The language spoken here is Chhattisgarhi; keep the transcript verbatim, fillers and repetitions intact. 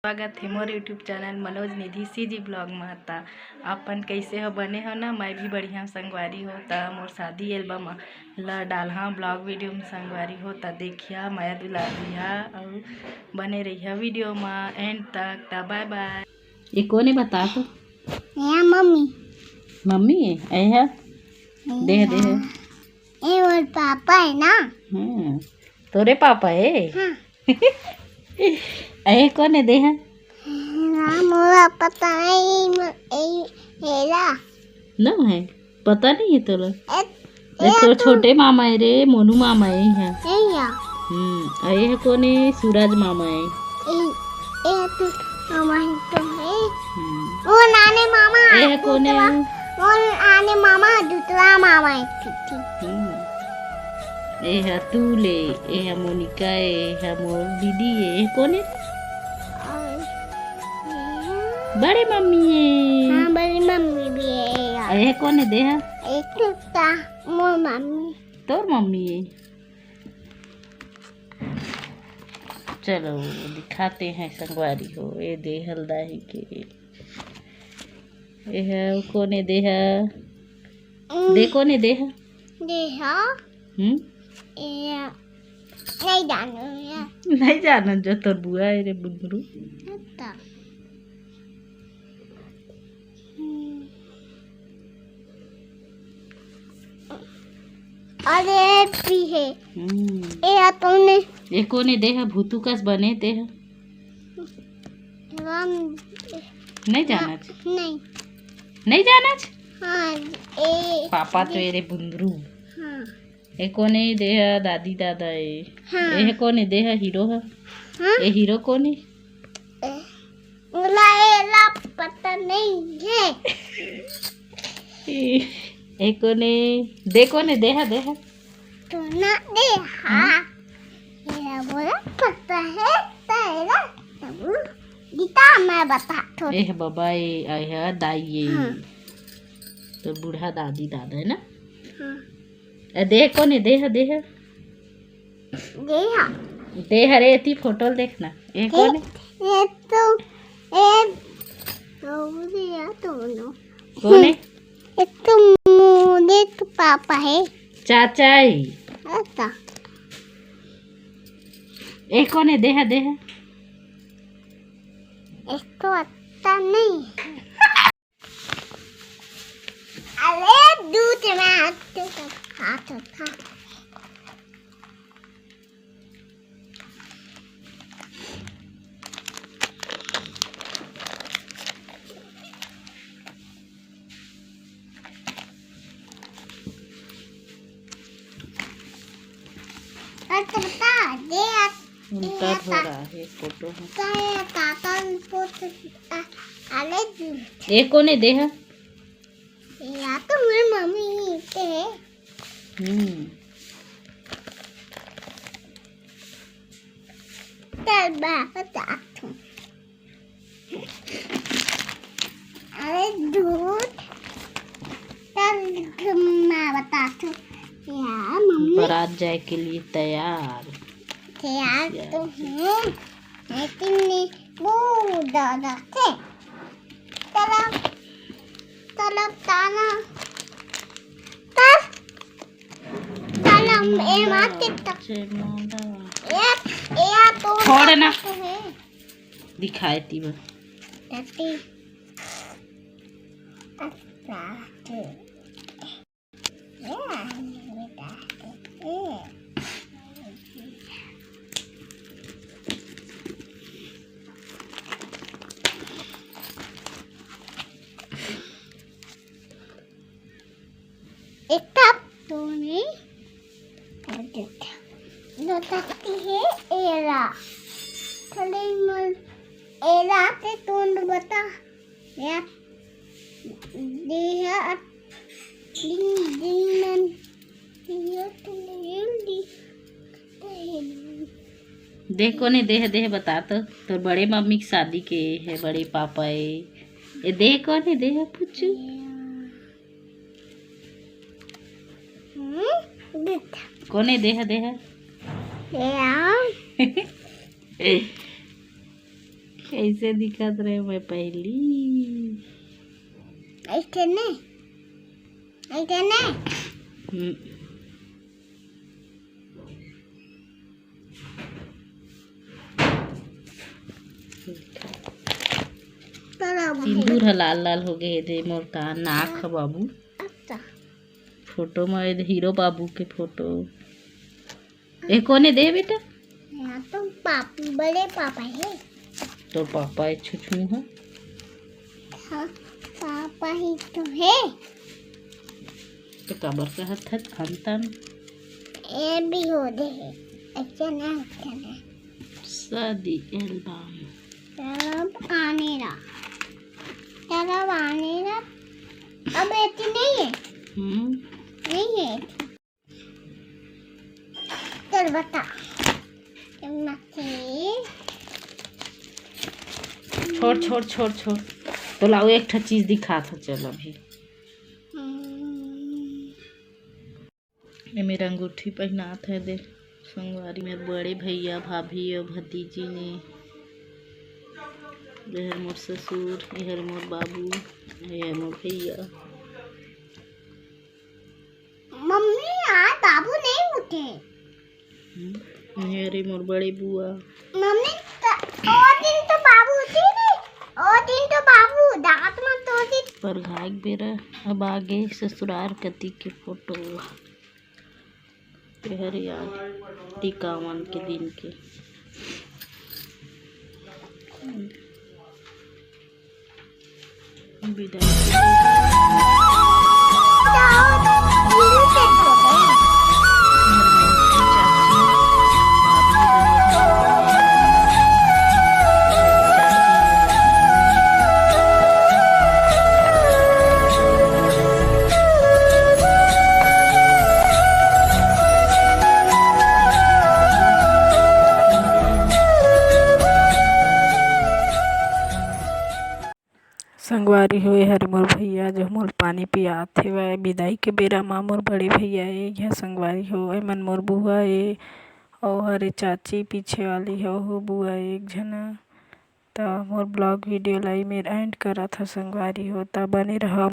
स्वागत हे मोर YouTube चैनल मनोज निधि CG ब्लॉग मा। त अपन कइसे हो, बने हो ना? मैं भी बढ़िया संगवारी हो। त मोर शादी एल्बम ला डालहा ब्लॉग वीडियो में संगवारी हो। त देखिया, मया दुलार दिहा अउ बने रहिया वीडियो मा एंड तक। त बाय बाय। ये कोन हे बता तो? ये मम्मी। मम्मी हे? ए हे? देह, देह। ये मोर पापा हे ना? हम्म, तोरे पापा हे? हाँ। ए कोन हे देह? ना, मोला पता नहीं, म-, ए, एला। ना हे, पता नहीं हे तोला? ए, ए, ए तोर तो छोटे मामा हे रे, मोनू मामा हे, हे। ए या। हम्म, अ, ए हे कोन हे? सूरज मामा हे। ए, ए तो मामा हे तो हे। हम्म। वो नाने मामा, ए हे कोन हे? दूसरा, वो नाने मामा, दूसरा मामा हे, ठीक, ठीक। हम्म। ए हे तू ले, ए हे मोनिका, ए हे मोर दीदी, ए हे कोन हे? और बड़े मम्मी हे। हाँ, बड़ी मम्मी भी हे यार। ए हे कोन हे देह? एक तो मोर मम्मी। तोर मम्मी हे। चलो दिखाते हैं संगवारी हो, ए देह हलदाही के। ए हे कोन हे देह? हम्म। दे कोन हे देह? देह? हम्म? ए, नहीं जानू ये। नहीं जानत जो तोर बुआ हे रे बुंदरू। अच्छा। हम्म। अरे भी हे। हम्म। ए, आ तूने ए कोन हे देह? भूतू कस बने तेह। राम। नहीं जानत? नहीं। नहीं जानत? हाँ, ए पापा तो ए रे बुंदरू। हाँ। ए कोन हे देह? दादी दादा हे। हाँ। ए कोन हे देह? हीरो हे। हाँ? ए हीरो कोन हे? ए, मोला एला पता नहीं हे। ए, ए कोन हे? दे कोन हे? देह, देह। तो ना दे, हाँ। हाँ। ये मोला पता हे, तेरा तब गीता मैं बता थो। ए बबा, ए, ए दाई ए। हाँ। तो बूढ़ा दादी दादा हे ना? हाँ। ए, देह कोन हे? देह, देह। देह। देह रे, एती फोटो ल देखना। ए कोन हे? ये तो, ए, तो ये तो नो। कोन हे? ये तो मोरे तो पापा हे। चाचा हे। अच्छा। ए कोन हे? देह, देह। ये तो अच्छा नहीं। अरे दूध में हाथ से हाथ उठा। और तो बता दे आप। उनका ये थोड़ा ता-, है फोटो है। का ये ताता फोटो आ-, आले जी। ये कोन हे देह? या तो मेरी मम्मी के। हम्म। चल, मैं बताती हूँ। अरे दूध, चल, मैं बताती हूँ। या मम्मी। बारात जाए के लिए तैयार। तैयार तो हूँ, लेकिन नहीं, वो दादा थे। तलब, तलब ताना। तब, तलब ए माते तब। जय माता। ए, ए तो छोड़ ना। तो है। दिखाए ती बस। टट्टी। अच्छा। एक कप तूने लटकती है एला। थोड़ी मन एला के तूने बता। या, देहा, दिन, दिन मन, ये तो दिन दी। देह कोन हे देह, देह बता तो। तोर बड़े मम्मी के शादी के हे, बड़े पापा हे। ए देह कोन हे देह, पुच्चू? हम्म, देख। कोन हे देह, देह? देह। कैसे दिखत रहे मैं पहली? ऐसे ने, ऐसे ने। हम्म। सिंदूर ह लाल लाल हो गए हे दे मोर का नाक ह बाबू। अच्छा। फोटो में ए दे हीरो बाबू के फोटो। ए कोने दे बेटा? यहाँ तो पाप-, बड़े पापा है। तो पापा ए छुछू है। हाँ, पापा ही तो है। तो काबर कहत हस खंतन? ए भी हो दे है। अच्छा ना, अच्छा ना। शादी एल्बम। तलब आने रा। तलब आने रा। अब एती नहीं है। हम्म। नहीं है। चल बता। छोड़, छोड़, छोड़, छोड़। तो लाओ, एक ठो चीज दिखात हँव, चल अभी। हम्म। एमे अंगूठी पहिनात हे दे संगवारी, मोर बड़े भैया, भाभी अउ भतीजी ने। एहर मोर ससुर, एहर मोर बाबू, एहर मोर भैया। मम्मी, आज बाबू नहीं उठे। हम्म, ये रे मोर बड़े बुआ। मम्मी, त-, ओ दिन तो बाबू उठे नहीं, ओ दिन तो बाबू दांत में तोड़ दी। परघाय के बेरा अब आगे ससुरार कती के फोटो। एहर याद टिकावन के दिन के। संगवारी हो, एहर मोर भैया जो मोर पानी पियात हेवय। बिदाई के बेरा म मोर बड़े भैया ए, यह संगवारी हो, एमन मोर बुआ ए, अउ हरे चाची पीछे वाली हो, हो बुआ ए एक झना। त मोर vlog video ला एमेर end करत हँव संगवारी हो, त बने रहा।